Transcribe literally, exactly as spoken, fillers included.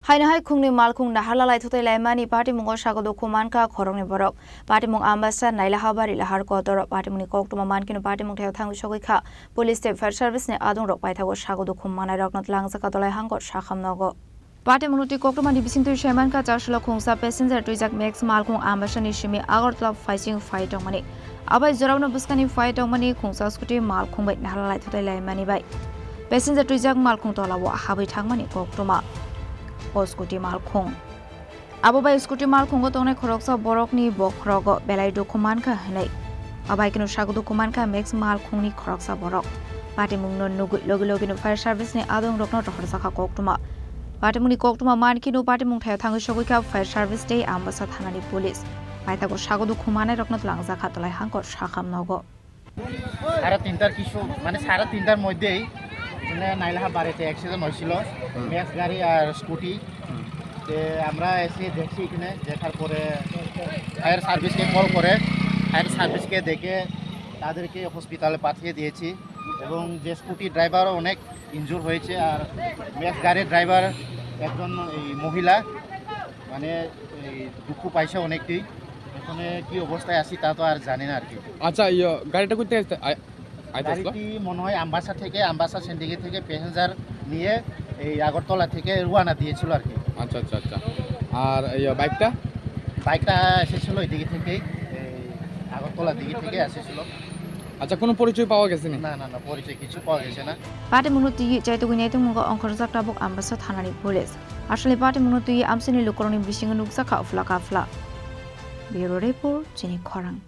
Haino hai khungni malkhung naharla laithutai laimani patimungo sago dukhu mankha khoroknwi borok. Patimung Ambasa Nailaha Barilahar Kotoro. Patimungni koktwma mankhe no patimung thayao thangwi sogwi kha. Police tei fire service ni adongrok paithago sago dukhu mannairokno twlangjakha Dolai Hangkor Sakham nogo. Patimungno twi koktwmani bisingtwi saimankha, Chasolo khungsa passenger twijak Max malkhung Ambasani simi Agartala phaising phai tongmani. Abai jorabno bwskani phai tongmani khungsa scooty malkhung bai naharla laithutai laimani bai passenger twijak malkhung tolao habwi thangmani koktwma. O scooty malkhung. Abo bai scooty malkhungo tongnai khoroksa borokni bokhorogo belai dukhu mankha hwnwi. Abai kheno sago dukhu mankha Max malkhungni khoroksa borok. Patimungno nugwi logi logino fire service ni adongrokno rohorjakha koktwma. Patimungni koktwma mankheno patimung thayao thangwi sogwi kha fire service tei Ambasa thanani police. Paithago sago dukhu mannairokno twlangjakha Dolai Hangkor Sakham nogo. সাড়ে তিনটার কিছু, মানে, সাড়ে তিনটার মধ্যেই, মানে, নাইলাহা বাড়িতে অ্যাক্সিডেন্ট হয়েছিল। হুম। ম্যাক্স গাড়ি আর স্কুটি। হুম। তো আমরা এসে দেখছি এখানে, দেখার পরে ফায়ার সার্ভিসকে কল করে, ফায়ার সার্ভিসকে ডেকে তাদেরকে হসপিটালে পাঠিয়ে দিয়েছি। এবং যে স্কুটি ড্রাইভারও অনেক ইনজুর হয়েছে, আর ম্যাক্স গাড়ির ড্রাইভার একজন এই মহিলা, মানে, এই দুঃখ পাইছে অনেকটাই। এখানে কি অবস্থায় আছি তা তো আর জানি না আর কি। আচ্ছা, ইয়ে, গাড়িটা কোথা থেকে আসতে-, আ-, আইতে আসলো? গাড়িটি মনে হয় আমবাসা থেকে, আমবাসা সিন্ডিকেট থেকে প্যাসেঞ্জার নিয়ে এই আগরতলা থেকে রওনা দিয়েছিল আর কি। আচ্ছা, আচ্ছা, আচ্ছা। আর ইয়ে, বাইকটা? বাইকটা এসেছিল এদিকে থেকেই, এই আগরতলার দিকে থেকে এসেছিল। আচ্ছা, কোনো পরিচয় পাওয়া গেছে নি? না, না, না, পরিচয় কিছু পাওয়া গেছে না। Patimungno twi chaitugwi naitungmungo ongkhorjak tabuk Ambasa thanani police. Asole patimungno twi amchaini lukurokni bisingo nukjakha uphla kaphla. Bureau report, chini khorang.